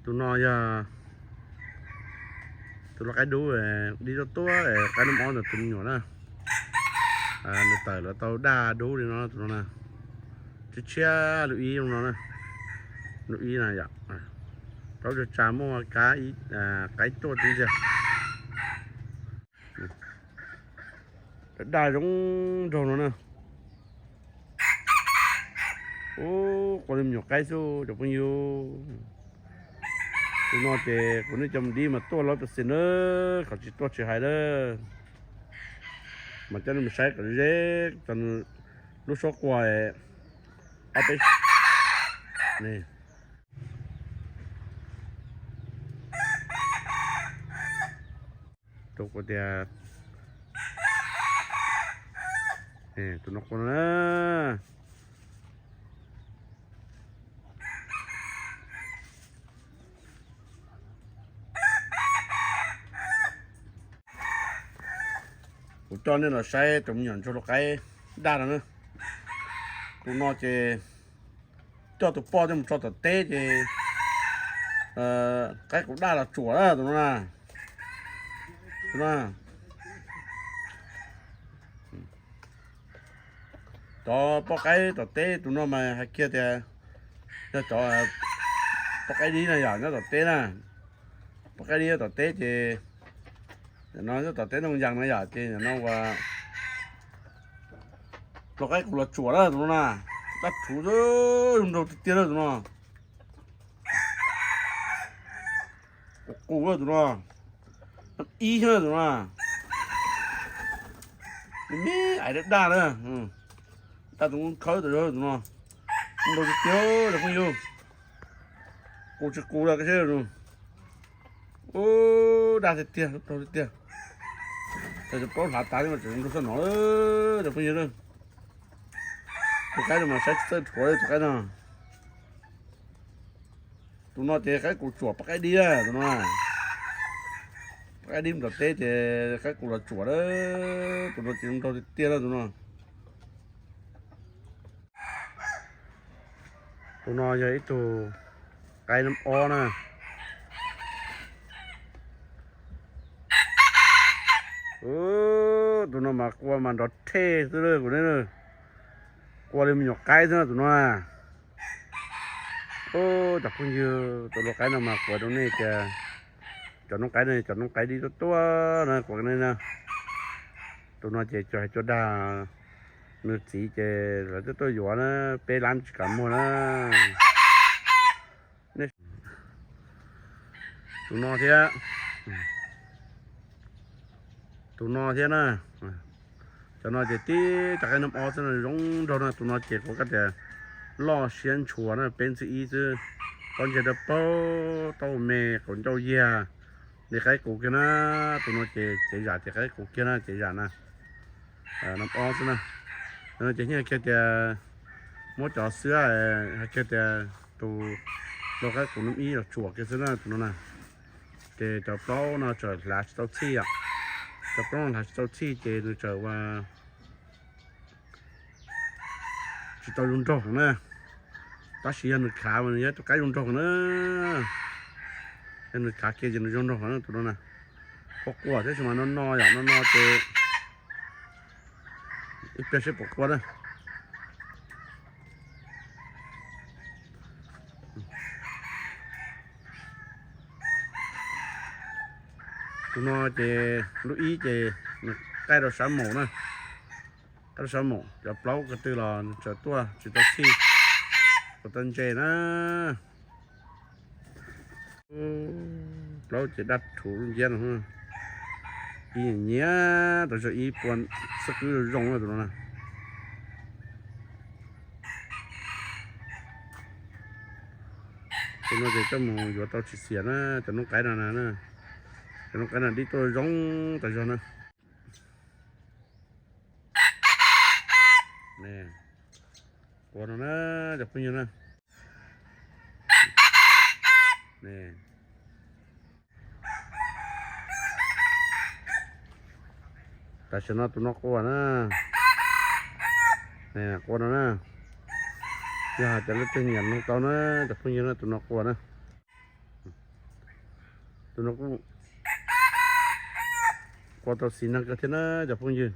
Tus no yog tus lau qaib dub, dib tuab tuab, qaib noj ob ntawm tus me nyuam na. Nws tawm los tau daj dub li no, tus no na. Tshiab tshiab lub ib no, lub ib na yom. Plaub tsa muaj qaib tuaj tib ntxiag. Daj zoo nraug no na. Ub, qua li me nyuam qaib xwb cov phooj ywg. Tus no ces kuv nej cov mus dib mas tuaj lawm pes xis na, kom tsis tuaj tsis hais lawm. Mas coj nej mus saib kom ze, lub suab qua ob peb. Tus kuv tias, tus no qua no na. Kuv coj nej los saib tus me nyuam ntsuag lau qaib daj no na. Tus no ces coj tus poj coj mus tso tom teb ces qaib qus daj los tsuam na tus no na. Cov poj qaib tom teb tus no mas hais kiag tias yog cov poj qaib dib no yom, nyob tom teb na. Poj qaib dib nyob tom teb ces, no nyob tom teb Nooj Yas no yom, ces no ua lau qaib qus los tsuam na tus no na. Daj rhuv zoo nraug tiag tiag na tus no. Qus qus tus no, ib xyoo tus no, me me ais daj daj na, daj tus khawb tus no, zoo nraug tiag tiag cov phooj ywg. Qus tsis qus los kav tsij, ub, daj tiag tiag, zoo nraug tiag tiag. Cov plaub hlav tas li mas tseem zoo nraug xwb no, cov phooj ywg. Tus qaib no mas saib tsis txawj rhuav li tus qaib no. Tus no ces qaib qus tsuam poj qaib dib, tus no poj qaib dib mus tom teb ces qaib qus los tsuam na. Tus no ces zoo nraug tiag tiag na tus no. Tus no yog ib tug qaib noj ob na. Tus no mas qua mas nrov rhej xwb kuv ne, qua li me nyuam qaib xwb no tus no. Ub, cov phooj ywg, tus lau qaib no mas kuv rau nej tias cov noob qaib no, cov noob qaib dib tuab tuab na, kuv ne na. Tus no ces cov hais cua dag, nws txiv ces lawv twb tuaj yuav na, peb lab tsis kam muag na. Tus no thiab, tus no thiab na. Cov no ces tib cov qaib noj ob xwb no, zoo nraug na. Tus no ces kuv koj tias loj siab ntshua na, peb ntxwg ib xwb. Pob ntseg rau paug, taub me, qaum ncauj yiag, li qaib qus kiag na. Tus no ces cev zam ces qaib qus kiag na, cev zam na. Noj ob xwb na. Ces yeej hais kiag tias muab cov xwb, hais kiag tias tus lau qaib qus noj ib los tsuam kiag xwb na tus no na. Ces cov plaub no txawm hlav tsis tau txhij os. Cov plaub no hlav tsis tau txhij ces nws txawm ua tsis tau zoo nraug heev na. Tab sis yog nws khav mas nws yog tus qaib zoo nraug heev na. Yog nws khav kiag ces nws zoo nraug heev na tus no na. Qua qua thiab tsis mas no no yom, no no ces ib pliag seb puas qua na. Tus no ces lub ib ces nws qaij rau sab maum na, qaij rau sab maum, cov plaub ko tw los nws txawm tuaj tsis tau txhij, tau ntse na. Plaub ces daj rhuv nciab no, ib nyiam tau zoo ib puas xwb, qwb zoo zoo na tus no na. Tus no ces coj mus yuav tau tsis xiam na, cov noob qaib no na, cov noob qaib no dib tuaj zoo tas zog na. Qua no na, cov phooj ywg na. Tam sim no tus no qua na, qua no na. Yog hais tias leej twg nyiam mloog tau na, cov phooj ywg na, tus no qua na. Tus no kuj ua tau xiv neeg kawg thiab na cov phooj ywg.